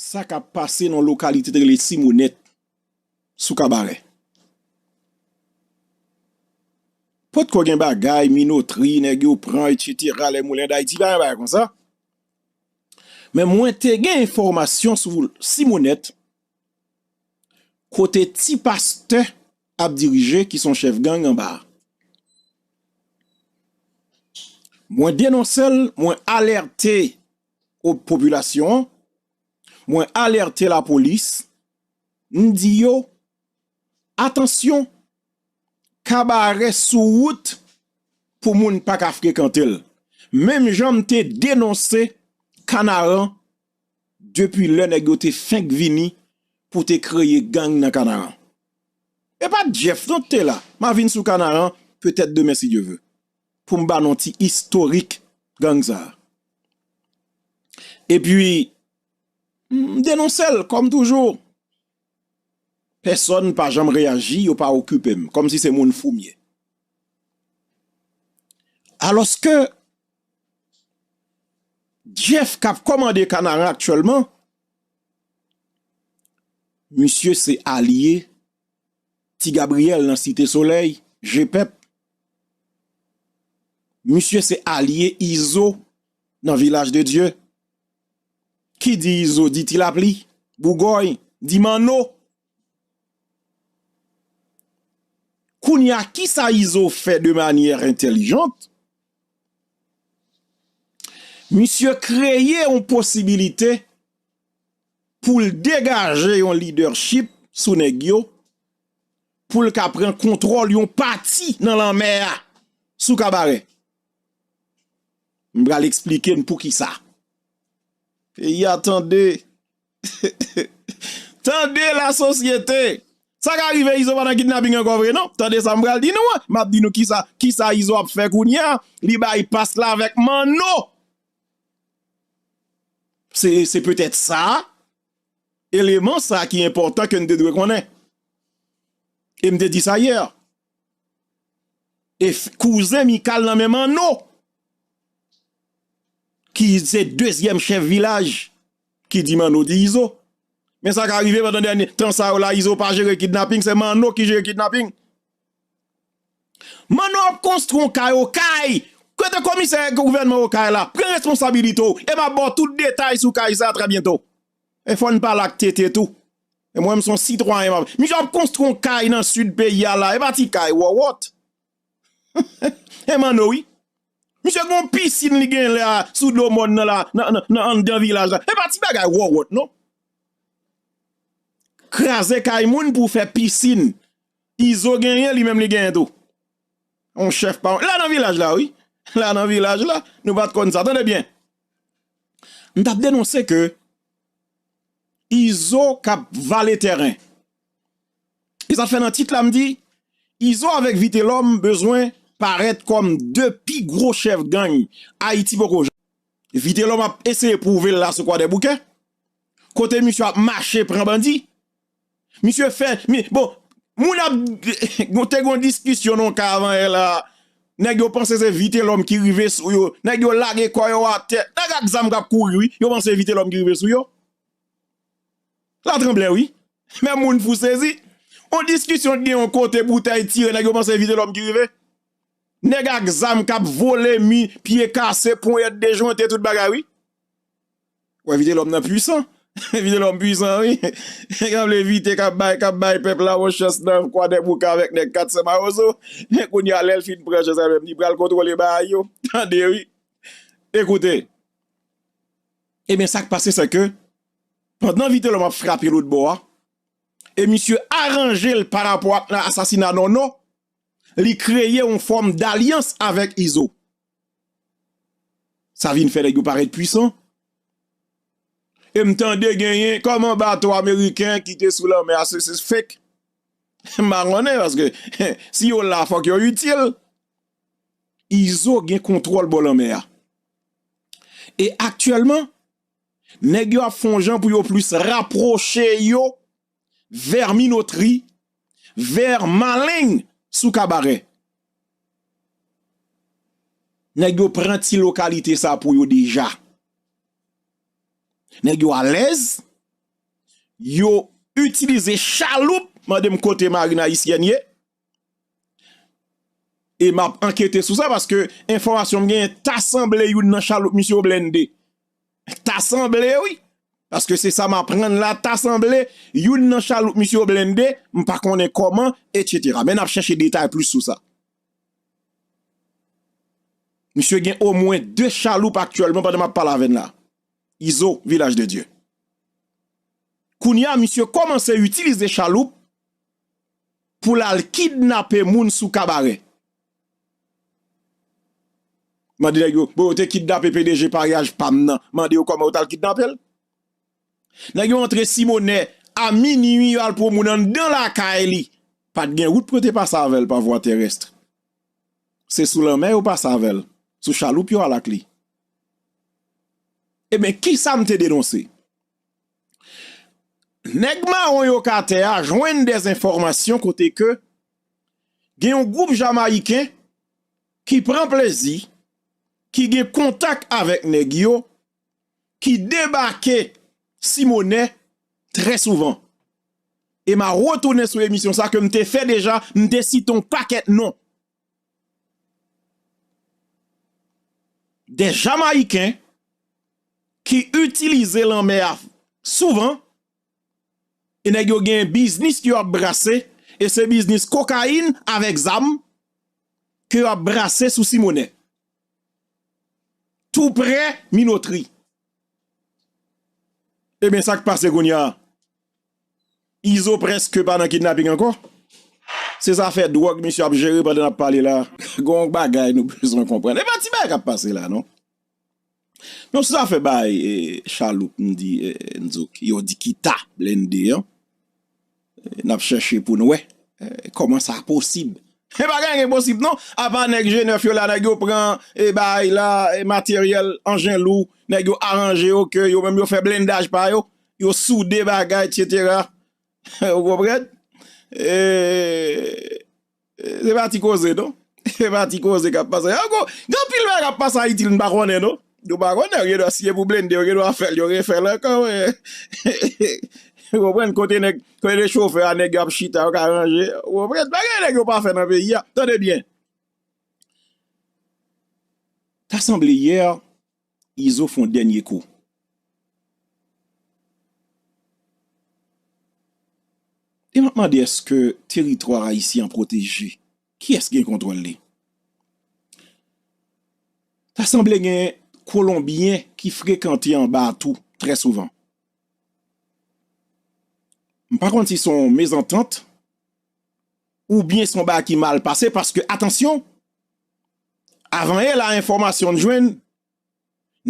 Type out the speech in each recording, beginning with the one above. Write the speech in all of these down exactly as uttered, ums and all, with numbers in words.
Sa k ap pase nan lokalite te rele Simonèt, sou Kabarè. Potko gen bagay, Minotri, nèg yo pran, etsetera, Les Moulins d'Haïti, pa gen bagay konsa. Men mwen te gen enfòmasyon sou Simonèt, kote ti pastè ap dirije, ki se yon chèf gang anba a. Mwen denonse l, mwen alète o-, popilasyon an, mwen alète lapolis, m di yo, atansyon, Kabarè sou wout pou moun pa ka frekante l. Menm jan m te denonse Kanaran depi lè nèg yo te fenk vini pou te kreye gang nan Kanaran. E pa Jeff non te la. M a vin sou Kanaran, petèt demen si Dye ve, pou m ba nou ti istorik gang sa a. Epi, m denonse l, kòm toujou. Pèsonn pa janm reyaji, yo pa okipe m, kòmsi se moun fou m ye. Alòske Jeff k ap kòmande Kanaran aktyèlman, misye se alye Ti Gabriyèl nan Site Solèy, Jepèp. Misye se alye Izo nan Vilaj de Dye. Ki di Izo, di Ti Lapli, Bougòy, di Manno. Kounye a, kisa Izo fè de manyè entèlijant? Misye kreye yon posibilite pou l degaje yon lidèchip sou nèg yo, pou l ka pran kontwòl yon pati nan lanmè a sou Kabarè. M pral eksplike n poukisa. Peyi a tande. Tande lasosyete. Sa ka rive Izo pa nan kidnaping ankò vre non. Tande sa m pral di nou an. M ap di nou kisa, kisa Izo ap fè kounye a. Li bay pas la avèk Manno. Se, se petèt sa, eleman sa ki enpòtan ke n te dwe konnen. E m te di sa yè. E f-, kouzen Mikal nan men Manno, ki se dezyèm chèf vilaj, ki di Manno di Izo. Men sa ka rive pandan dènye tan sa yo la, Izo pa jere kidnaping, se Manno ki jere kidnaping. Manno ap konstwi yon kay Okay. Kote komisè gouvènman Okay la? Pran responsabilite w. E m ap ba w tout detay sou kay sa trè byento. E fò n pale ak Tete tou. E mwen, m se yon sitwayen, m ap, misye ap konstwi yon kay nan sid peyi a la. E pa ti kay, wòwòt. E Manno, wi. Misye gen yon pisin li gen la, sou do mòn nan la, nan, nan, nan anndan vilaj la. E pa ti bagay wòwòt, non. Kraze kay moun pou fè pisin. Izo genyen, li menm li genyen tou. Yon chèf pa, la nan vilaj la, wi. La nan vilaj la, nou pa t konn sa. Tande byen. M t ap denonse ke Izo k ap vale tèren. E sa fè nan tit la, m di, Izo avèk Vitelòm bezwen parèt kòm de pi gwo chèf gang Ayiti poko janm. Vitelòm ap eseye pwouve l la sou Kwadèboukè. Kote misye ap mache pran bandi. Misye fè, mi, bon, moun ap, te gen yon diskisyon nan yon ka avan yè la. Nèg yo panse se Vitelòm ki rive sou yo. Nèg yo lage kò yo atè. Nèg ak zam k ap kouri, wi. Yo panse se Vitelòm ki rive sou yo. La tranble, wi. Men moun fou sezi. Yon diskisyon ki gen yon kote boutèy tire, nèg yo panse se Vitelòm ki rive. Nèg ak zam k ap vole mi, pye kase, ponyèt dejwente, tout bagay, wi. Wè, Vitelòm nan pwisan. Vitelòm pwisan, wi. Gade Vite k ap bay, k ap bay pèp la yon chans nan Kwadèboukè avèk nèg kat Sen Mawozo. Men kounye a, lè l fin pran chans la menm, li pral kontwole bagay yo. Tande, wi. Ekoute. Ebyen, sa k pase, se ke, pandan Vitelòm ap frape lòt bò a, e misye aranje l parapò ak nan asasina Nonno, li kreye yon fòm dalyans avèk Izo. Sa vin fè nèg yo parèt pwisan. E m tande genyen kòman bato ameriken ki te sou lanmè a, se, se fake. M pa konnen, paske si yo la, fòk yo itil. Izo gen kontwòl bò lanmè a. E aktyèlman, nèg yo ap fè yon jan pou yo plis rapwoche yo vè Minotri, vè Maleng sou Kabarè. Nèg yo pran ti lokalite sa pou yo deja. Nèg yo alèz, yo itilize chaloup, mande m kote marin ayisyèn ye. E m ap ankete sou sa paske enfòmasyon m genyen ta sanble youn nan chaloup misye yo blende. Ta sanble, wi. Paske se sa m aprann la, ta sanble youn nan chaloup misye yo blende, m pa konnen kòman, etsetera. Men n ap chèche detay plis sou sa. Misye gen omwen de chaloup aktyèlman pandan m ap pale avè n la. Izo, Vilaj de Dye. Kounye a, misye kòmanse itilize chaloup pou l al kidnape moun sou Kabarè. Mande nèg yo, bon, yo te kidnape P D G paryaj pa m nan. Mande yo kòman yo t al kidnape l. Nèg yo antre Simonè a minui, yo al pran moun anndan lakay li. Pa t gen wout pou yo te pase avè l pa vwa terès. Se sou lanmè yo pase avè l. Sou chaloup yo al ak li. Ebyen, kisa m te denonse? Nèg mawon yo k atè a jwenn dèzenfòmasyon kote ke gen yon gwoup Jamayiken ki pran plezi, ki gen kontak avèk nèg yo, ki debake Simonè trè souvan. E m a retounen sou emisyon sa ke m te fè deja, m te site yon pakèt non. Dè Jamayiken ki itilize lanmè a souvan, e nèg yo gen biznis ke yo ap brase, e se biznis kokayin avèk zam ke yo ap brase sou Simonè. Tou prè Minotri. Ebyen, sa k pase kounye a? Izo prèske pa nan kidnaping ankò. Se zafè dwòg misye ap jere pandan n ap pale la. Gon bagay nou bezwen konprann. E pa ti bagay k ap pase la, non. Non, se zafè bay, e, chaloup, m di, e, n di, ok, yo di kita blende an. E, n ap chèche pou n wè, e, kòman sa posib. E bagay gen posib, non. Apa nèg G nèf yo la, nèg yo pran, e, bagay la, e, materyèl, anjen lou, nèg yo aranje yo ke yo menm yo fè blendaj pa yo, yo soude bagay, etsetera. Ou konprann? E, se pa ti koze, non. Se pa ti koze k ap pase. Ankò, gen anpil bagay k ap pase Ayiti, nou pa konnen, non. Nou pa konnen, yo gen dwa siye pou blende, yo gen dwa fè l, yo refè l ankò, wi. Ou konprann? Kote nèg, kote chofè a, nèg yo ap chita, yo ka ranje. Ou konprann? Bagay nèg yo pa fè nan peyi a. Tande byen. Ta sanble yè, Izo fè yon dènye kou. E m ap mande, èske teritwa ayisyen an pwoteje? Kiyès gen kontwòl li? Ta sanble gen Kolonbyen ki frekante anba a tou, trè souvan. M pa konn si se yon mezantant oubyen se yon bagay ki mal pase, paske, atansyon, avan yè la, enfòmasyon n jwenn,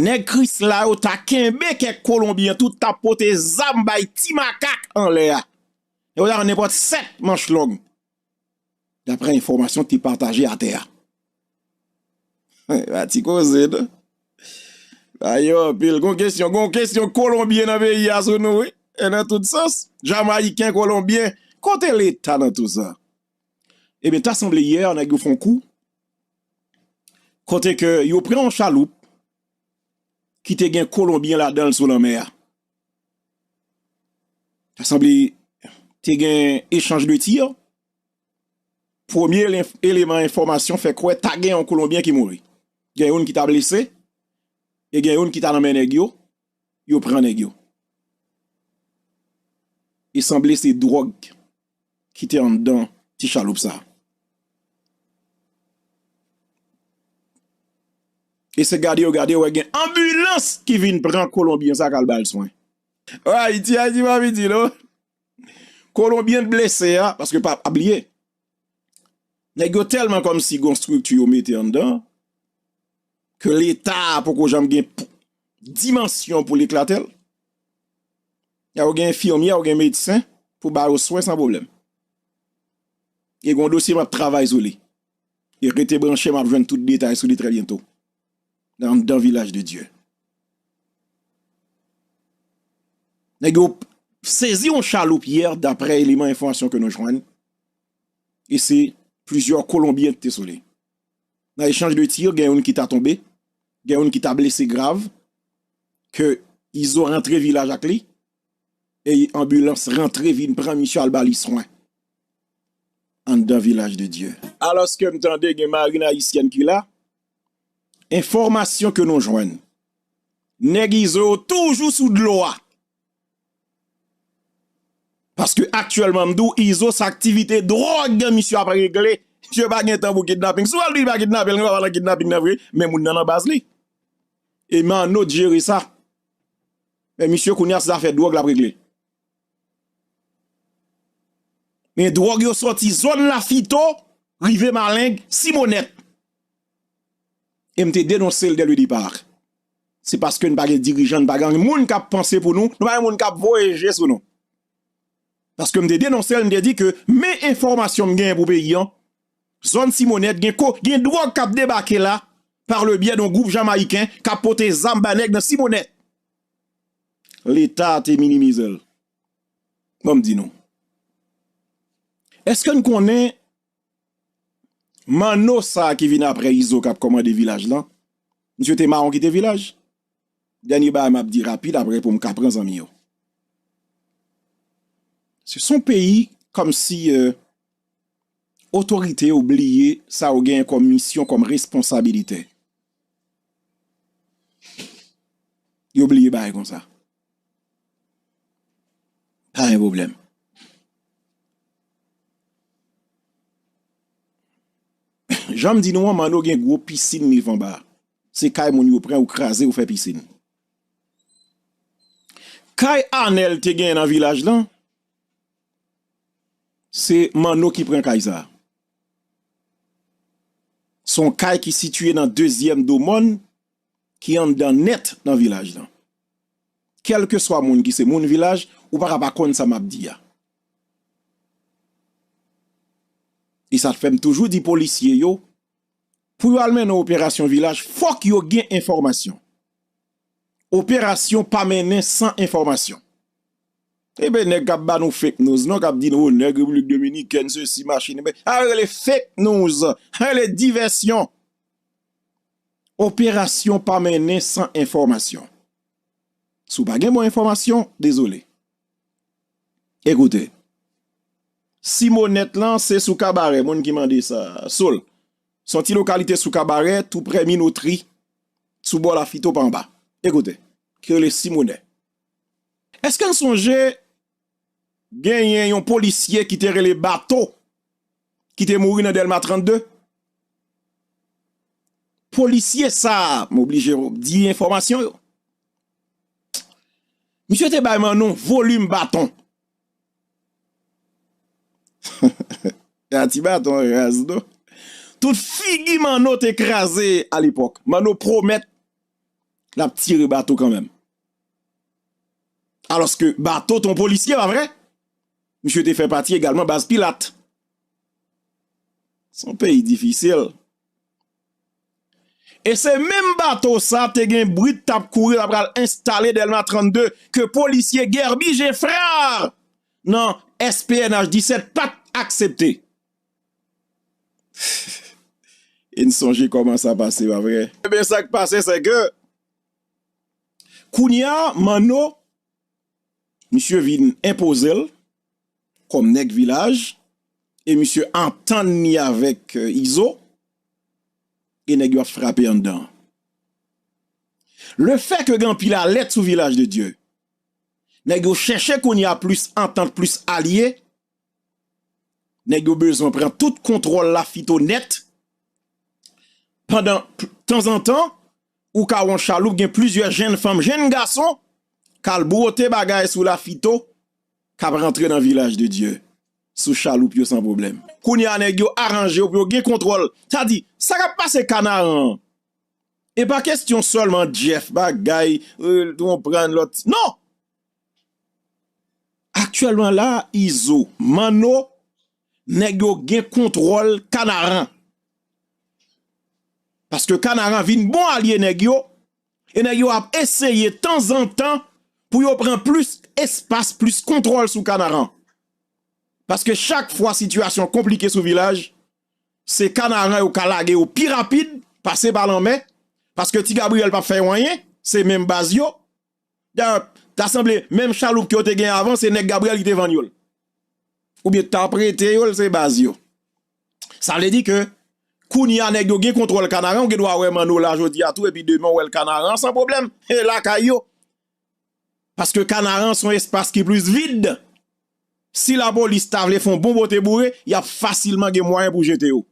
nèg Krisla yo ta kenbe kèk Kolonbyen tou, t ap pote zam bay ti makak anlè a. Yo ta nan nenpòt sèt manch long. Daprè enfòmasyon ki te pataje atè a. Pa ti koze, non. Ayo, anpil. Gon kesyon, gon kesyon Kolonbyen nan peyi a sou nou, wi. E nan tout sans. Jamayiken, Kolonbyen. Kote Leta nan tou sa? Ebyen, ta sanble yè, nèg yo fè yon kou. Kote ke yo pran yon chaloup ki te gen Kolonbyen ladan l sou lanmè a. Ta sanble te gen echanj de tir. Premye lenf-, eleman enfòmasyon fè kwè ta gen yon Kolonbyen ki mouri. Gen youn ki ta blese, e gen youn ki ta nan men nèg yo, yo pran nèg yo. E sanble se dwòg ki te anndan ti chaloup sa. E se gade yo gade, yo wè gen anbilans ki vin pran Kolonbyen sa k al ba l swen. Ayiti, Ayiti pa piti, non. Kolonbyen blese a, paske pa, pa bliye, nèg yo tèlman kòmsi gon estrikti yo mete anndan, ke Leta a poko janm gen p-, dimansyon pou l eklate l. Y a gen enfimyè, y a gen medsen pou ba yo swen san pwoblèm. E gen yon dosye m ap travay sou li. E rete branche, m ap jwenn tout detay sou li trè byento. Nan, anndan Vilaj de Dye. Nèg yo sezi yon chaloup yè, daprè eleman enfòmasyon ke nou jwenn. E se plizyè Kolonbyen ki te sou li. Nan echanj de tir, gen youn ki ta tonbe, gen youn ki ta blese grav, ke Izo rantre vilaj ak li. e anbilans rantre vin pran misye al ba li swen anndan Vilaj de Dye. Alòske m tande gen marin ayisyèn ki la, enfòmasyon ke nou jwenn, nèg Izo yo toujou sou dlo a. Paske aktyèlman, m di w, Izo, se aktivite dwòg misye ap regle. Misye pa gen tan pou kidnaping. Si w al di li pa kidnape, li pa nan kidnaping nan vre, men moun nan nan baz li. E Manno t jere sa. Men misye kounye a se zafè dwòg l ap regle. Men dwòg yo sòti zòn Lafito, rive Maleng, Simonèt. E m te denonse l dès le départ. Se paske n pa gen dirijan, n pa gen moun k ap panse pou nou, nou pa gen moun k ap voye je sou nou. Paske m te denonse l, m te di ke men enfòmasyon m genyen pou peyi an, zòn Simonèt gen ko, gen dwòg k ap debake la, par le biais d'un groupe jamayiken k ap pote zam ba nèg nan Simonèt. Leta te minimize l. Bon, m di nou. Èske n konnen Manno sa a ki vin apre Izo k ap kòmande Vilaj lan? Misye te mawon kite Vilaj. Dènye bagay m ap di rapid apre pou m ka pran zanmi yo. Se son peyi kòmsi, euh, otorite yo bliye sa yo genyen kòm misyon, kòm responsabilite. Yo bliye bagay konsa. Pa gen pwoblèm. Jan m di nou an, Manno gen gwo pisin li anba. Se kay moun yo pran, yo kraze, yo fè pisin. Kay Anèl te genyen nan Vilaj lan, se Manno ki pran kay sa a. Se yon kay ki sitiye nan dezyèm do mòn, ki anndan nèt nan Vilaj lan. Kèlkeswa moun ki se moun Vilaj, ou pa ka pa konn sa m ap di a. E sa fè m toujou di polisye yo, pou yo al mennen operasyon Vilaj, fòk yo gen enfòmasyon. Operasyon pa mennen san enfòmasyon. E ben nèg k ap ba nou fake news non, k ap di nou, o, nèg Repiblik Dominikèn, sesi, machin, e ben, a rele fake news, a rele divèsyon. Operasyon pa mennen san enfòmasyon. Si w pa gen bon enfòmasyon, dezole. Ekoute, Simonèt lan, se sou Kabarè, moun ki mande sa, Sol. Se yon ti lokalite sou Kabarè, tou prè Minotri, sou bò Lafito pa anba. Ekoute, ki rele Simonèt. Èske n sonje genyen yon polisye ki te rele Bato, ki te mouri nan Dèlma trannde? Polisye sa a, m oblije di enfòmasyon yo. Misye te bay Manno volim baton. E a ti baton an raz, non? Tout figi Manno te kraze alepòk. Manno pwomèt l ap tire Bato kanmenm. Alòske Bato te yon polisye, pa vre? Misye te fè pati egalman baz Pilat. Se yon peyi difisil. E se menm Bato sa te gen brit t ap kouri, l ap pral enstale Dèlma trannde, ke polisye Guerby Geffrard nan S P N H disèt pa t aksepte. E n sonje kòman sa pase, pa vre? Ebyen, sa k pase, se ke kounye a, Manno, misye vin enpoze l kòm nèg Vilaj, e misye antann li avèk, euh, Izo, e nèg yo ap frape anndan. Lefètke gen anpil alèt sou Vilaj de Dye, nèg yo chèche kounye a plis antant, plis alye, nèg yo bezwen pran tout kontwòl Lafito nèt. Pandan, tanzantan, ou ka wè yon chaloup gen plizyè jenn fanm, jenn gason k al bwote bagay sou Lafito, k ap rantre nan Vilaj de Dye sou chaloup yo san pwoblèm. Kounye a, nèg yo aranje yo pou yo gen kontwòl. Sa di, sa k ap pase Kanaran an, e pa kesyon sèlman Jeff, bagay, euh, konprann lòt. Non! Aktyèlman la, Izo, Manno, nèg yo gen kontwòl Kanaran. Paske Kanaran vin bon alye nèg yo, e nèg yo ap eseye tanzantan pou yo pran plis espas, plis kontwòl sou Kanaran. Paske chak fwa sitiyasyon konplike sou Vilaj, se Kanaran yo ka lage yo pi rapid, pase pa lanmè, paske Ti Gabriyèl p ap fè yo anyen, se menm baz yo. Dayè, Ta sanble menm chaloup ke yo te gen avan, se nèg Gabriel ki te vann yo l. Oubyen ta prete yo l, se baz yo. Sa vle di ke kounye a nèg yo gen kontwòl Kanaran, ou gen dwa wè Manno la jodi a tou, epi demen w wè l Kanaran san pwoblèm, e lakay yo. Paske Kanaran se yon espas ki plis vid. Si lapolis ta vle fè yon bon bote boure, y ap fasilman gen mwayen pou jete yo.